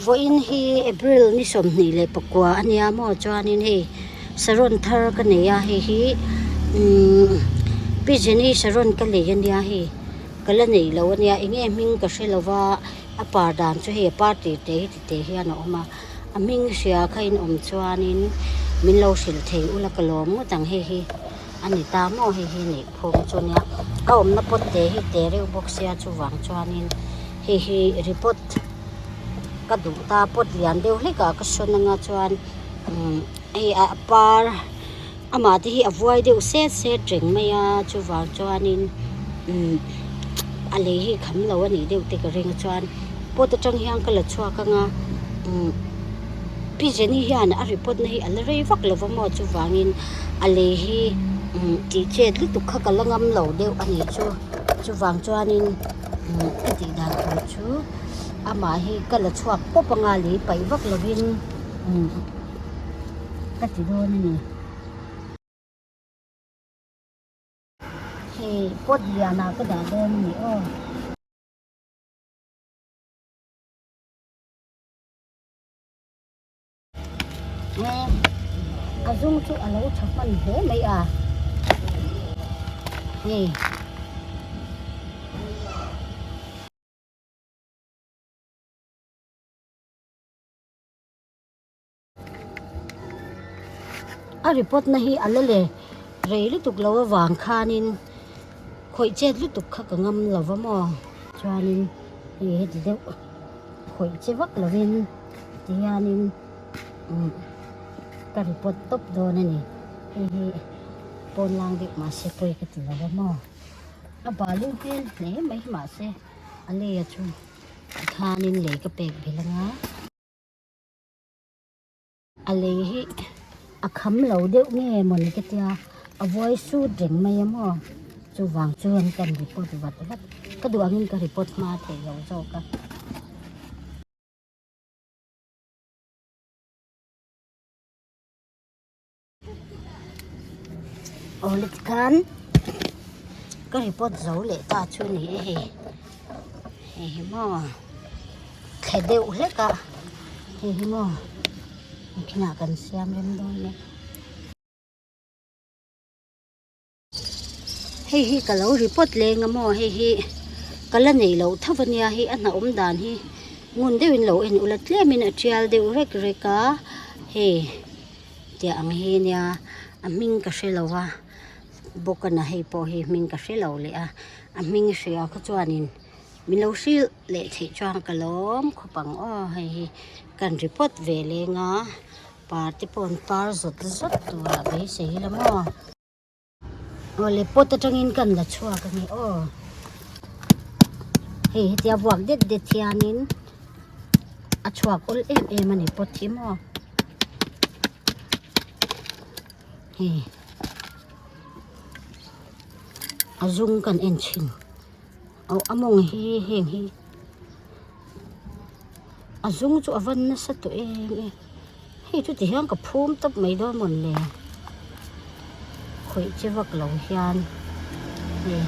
Vawiin hi April ni 29 a nia maw chuanin hei saron thar ka nei a hei hi umm Pi Jenny saron ka lei a nia hei ka la nei lo a nia eng nge hming ka hre lo va a par dan chu hei a par tir te hi ti te hian a awm a a hming hria kha in awm chuanin min lo hrilh thei ula ka lawm ngawt ang hei hi. A ni ta maw hei hi neih phung chu nia a awmna pot te hi te reuh bawk sia chuvang chuanin hei hi repot ka duh ta pot lian deuh hlek ah ka sawn anga chuan umm hei a par amah te hi a vuai deuh set set reng mai a chuvang chuanin umm a lei hi kham lo a nih deuh te ka ring a chuan pot atang hian ka la chhuak anga umm. Pi Jenny hian a report na hi a la rei vak lo va maw chuvangin a lei hi umm tih chet lutuk kha ka la ngam lo deuh a nih chu chuvang chuanin umm ka tih dan tur chu amah hi ka la chhuak pawp anga lei paih vak lovin umm ka ti dawn a ni. Hei pot lianah ka dah dawn a ni aw. A zum chu a lo tha hman hle mai a hei a report na hi a la le rei lutuk lo avang khanin khawih chet lutuk kha ka ngam lo va maw chuanin hei heti deuh khawih che vak lovin tihianin umm ka report tawp dawn a ni hei hi pawn lang deuh mahse pawi ka ti lo va maw a balu hmel hle mai mahse a lei a chu tikhanin lei ka pek belh anga. A lei hi a kham lo deuh nge mawni ka tia a vuai sut reng mai a maw chuvang chuan kan report vat vat ka duh angin ka report hma theih lo zawk a. Awle tikhan ka report zo leh ta chu ni e hei hei hi maw thle deuh hlek a hei hi maw engkhinah kan siam rem dawn e. Hei hi ka lo report leng a maw hei hi ka la nei loh tho ania hei a hna awm dan hi ngun deuhin lo en ula tlemin a tial deuh rek rek a hei tiah ang hi ania a hming ka hre lo a bawk a na hei pawh hi hming ka hre lo leh a a hming hria kha chuanin min lo hrilh leh theih chuan ka lawm khawp ang aw hei hi kan report ve leng a par te pawh an par zawt zawt turah beisei ila maw. Awle pot atangin kan la chhuak a ni aw hei hetia vuak det det hianin a chhuak awl em em a ni pot hi maw hei a zum kan en thin aw a mawng hi heng hi a zum chu a van nasa tawh em e. Hei chu ti hian ka phum tawp mai dawn mawn le khawih che vak lo hian hei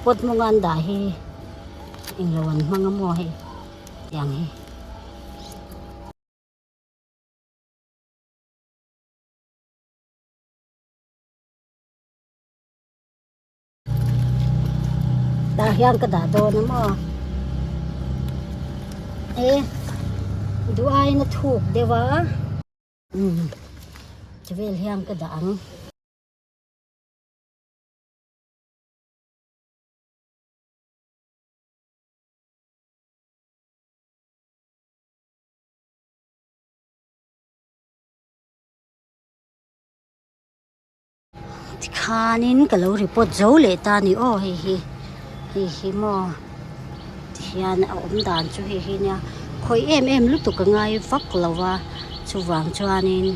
pot hmanga an dah hi englo an hmang a maw hei tiang hi. Tah hian ka dah dawn a maw e duh aiin a thuk deuh a umm ti vel hian ka dah ang. Tikhanin ka lo report zo leh ta a ni aw hei hi hei hi maw tihian a awm dan chu hei hi nia khawih em em lutuk a ngai vak lo va chuvang chuanin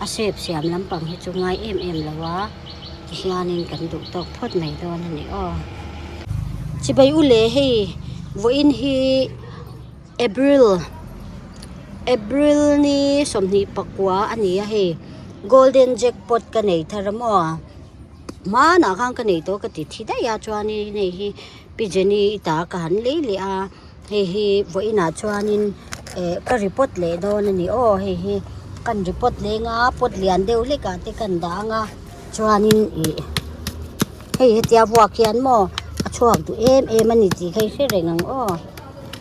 a shape siam lampang hi chu ngai em em lo a tihianin kan duh tawk phawt mai dawn a ni aw. Chibai u le hei vawiin hi April April ni 29 a ni a hei golden jackpot ka nei thar a maw hmanah khan ka nei tawh ka ti thi daih a chuanin hei hi Pi Jenny i ta ka han lei leh a. Hei hi vawiinah chuanin eh ka report leh dawn a ni aw hei hi kan report leng a pot lian deuh hlek ah te kan dah ang a chuanin ih hei hetia vuak hian maw a chhuak duh em em a ni tih kha i hre reng ang aw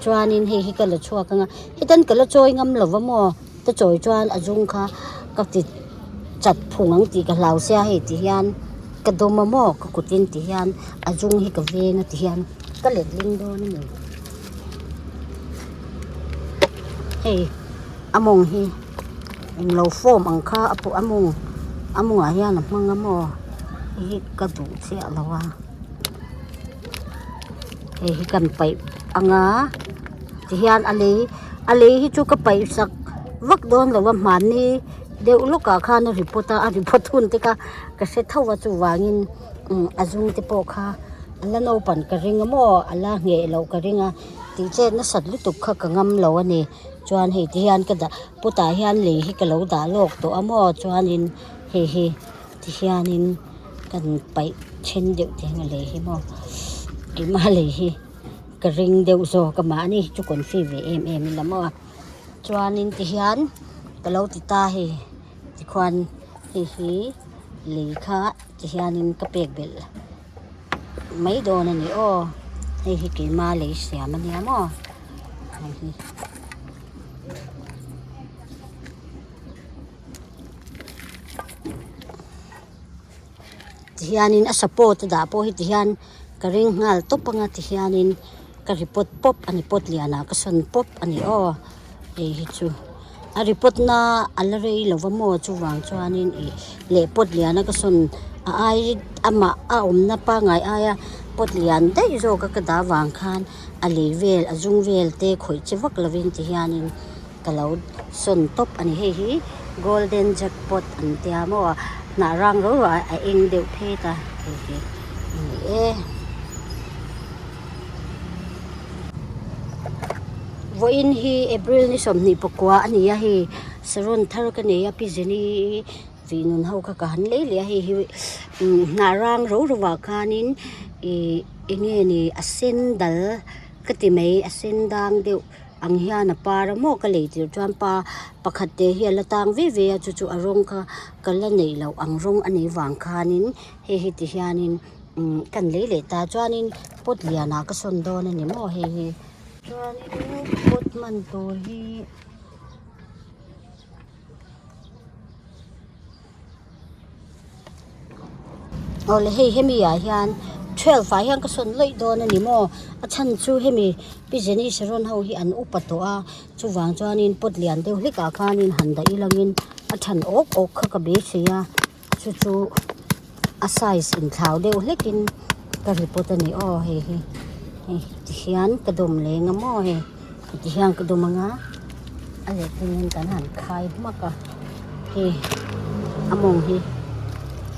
chuanin hei hi ka la chhuak ang a hetan ka la chawi ngam lo va maw ka chawi chuan a zung kha ka ti chat phung ang tih ka hlau sia hei ti hian ka dawm a maw ka kut in ti hian a zung hi ka veng a ti hian ka let ling dawn a ni hei a mawng hi englo form ang kha a pawh a mawng a mawngah hian a hmang a maw hei hi ka duh chiah lo a hei hi kan paih ang a ti hian a lei a lei hi chu ka paih sak vak dawn lo a hmanni deuh lawkah khan a report a a report hun te kha ka hre tho a chuvangin umm a zum te pawh kha a la naupang ka ring a maw a la ngheh loh ka ring a tih chet nasat lutuk kha ka ngam lo a ni chuan hei ti hian ka dah putah hian lei hi ka lo dah lawk tawh a maw chuanin hei hi ti hianin kan paih then deuh te hian a lei hi maw keimah lei hi ka ring deuh zawk a mahni hi chu confi ve em em ila maw chuanin ti hian ka lo ti ta hei tikhuan hei hi lei kha ti hianin ka pek belh mai dawn a ni aw hei hi keima lei siam a nia maw hei hi. Tihianin a support a dah pawh hi tihian ka ring nghal tawp anga tihianin ka report pawp a ni pawt lianah ka sawn pawp a ni aw hei hi chu a report na a la rei lo va maw chuvang chuanin ih leh pawt liana ka sawn a ai amah a awmna pangngai aia pawt lian daih zawk a ka dah vang khan a lei vel a zum vel te khawih che vak lovin tihianin. Ka lo sawn tawp a ni hei hi golden jackpot an tia maw hnah rang ro ro a eng deuh phei ta hei hi a ni e. Vawiin hi April ni 24 a ni a hei saron thar ka nei a pi Jenny vih nun ho kha ka han lei leh a hei hi hnah rang ro ro ah khanin ih eng nge ni a sen dal ka ti mai a sen dang deuh. Ang hian a par a maw ka lei tir chuan pa pakhat te hi a la tang ve ve a chu chu a rawng kha ka la neih loh ang rawng a nih vang khanin hei hi ti hianin umm kan lei leh ta chuanin pot lianah ka sawn dawn a ni maw hei hi chuanin pot hman tur hi. Awle hei hemi ah hian twelve ah hian ka sawn lawih dawn a ni maw a chhan chu hemi pi Jenny Sharon ho hi an upa tawh a chuvang chuanin pot lian deuh hlek ah khanin han dah ilangin a than awk awk kha ka beisei a chu chu a size inthlau deuh hlekin ka report a ni aw hei hi hei tihian ka dawm leng a maw hei tihian ka dawm ang a a letling in kan han khai hmak a hei a mawng hi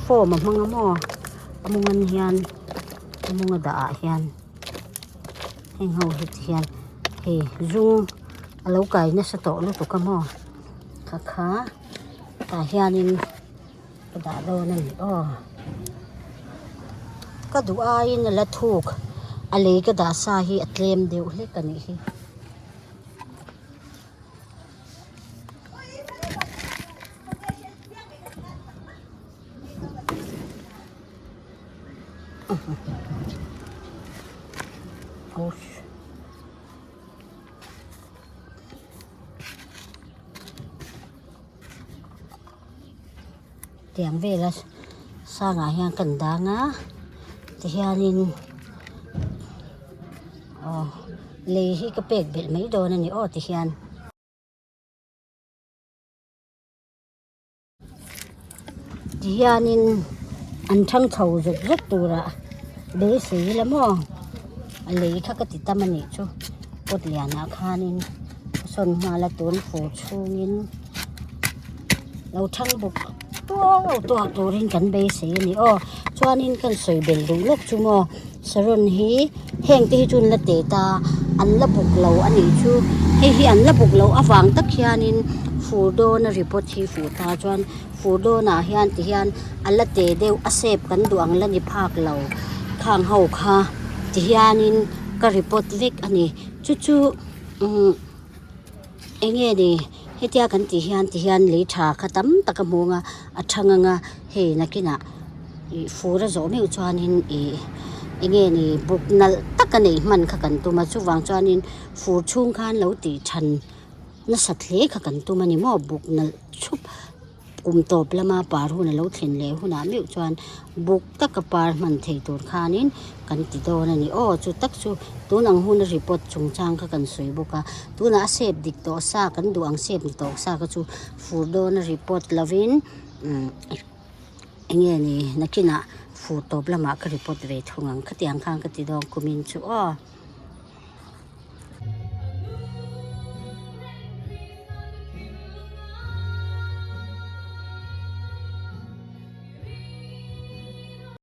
form a hmang a maw a mawng an hian a mawng a dah ah hian heng ho hi tihian hei zum a lo kai nasa tawh lutuk a maw kha kha tah hianin. Ka dah dawn a ni aw. Ka duh aiin a la thuk a lei ka dah sa hi a tlem deuh hlek a nih hi. Tiang vela sangah hian kan dang a tihianin aw lei hi ka pek belh mai dawn a ni aw tihian. Tihianin an thang chho zet zet turah beisei ila maw a lei kha ka ti tam a nih chu kawt lianah khanin ka sawn nghal a tun fur chhungin lo thang bawk tuau tuau turin kan beisei a ni aw chuanin kan sawi bel duh lawk chu maw saron hi heng te hi chu an la teh ta an la buk lo a nih chu hei hi an la buk loh avang tak hianin fur dawn a report hi fuh ta chuan fur dawnah hian ti hian a la teh deuh a shape kan duh ang la ni phak lo khang ho kha ti hianin ka report vek a ni. Chu chu umm eng nge ni hetia kan tih hian ti hian lei tha kha tam tak a hmung a a thang ang a hei nakinah ih fur a zawh meuh chuanin ih eng nge ni buk nalh tak a neih hman kha kan tum a chuvang chuanin fur chhung khan lo tih than nasat hle kha kan tum a ni maw buk nalh thup. Kum tawp lama par hun a lo thlen leh hunah meuh chuan buk taka par hman thei tur khanin kan ti dawn a ni. Aw chu tak chu tun ang huna report chungchang kha kan sawi bawk a, tunah a sep dik tawh sa kan duh ang sep ni tawh sa kha chu fur dawna report lovin umm eng nge ni nakinah fur tawp lamah ka report ve thung ang khatiang khan ka ti dawn kumin chu aw.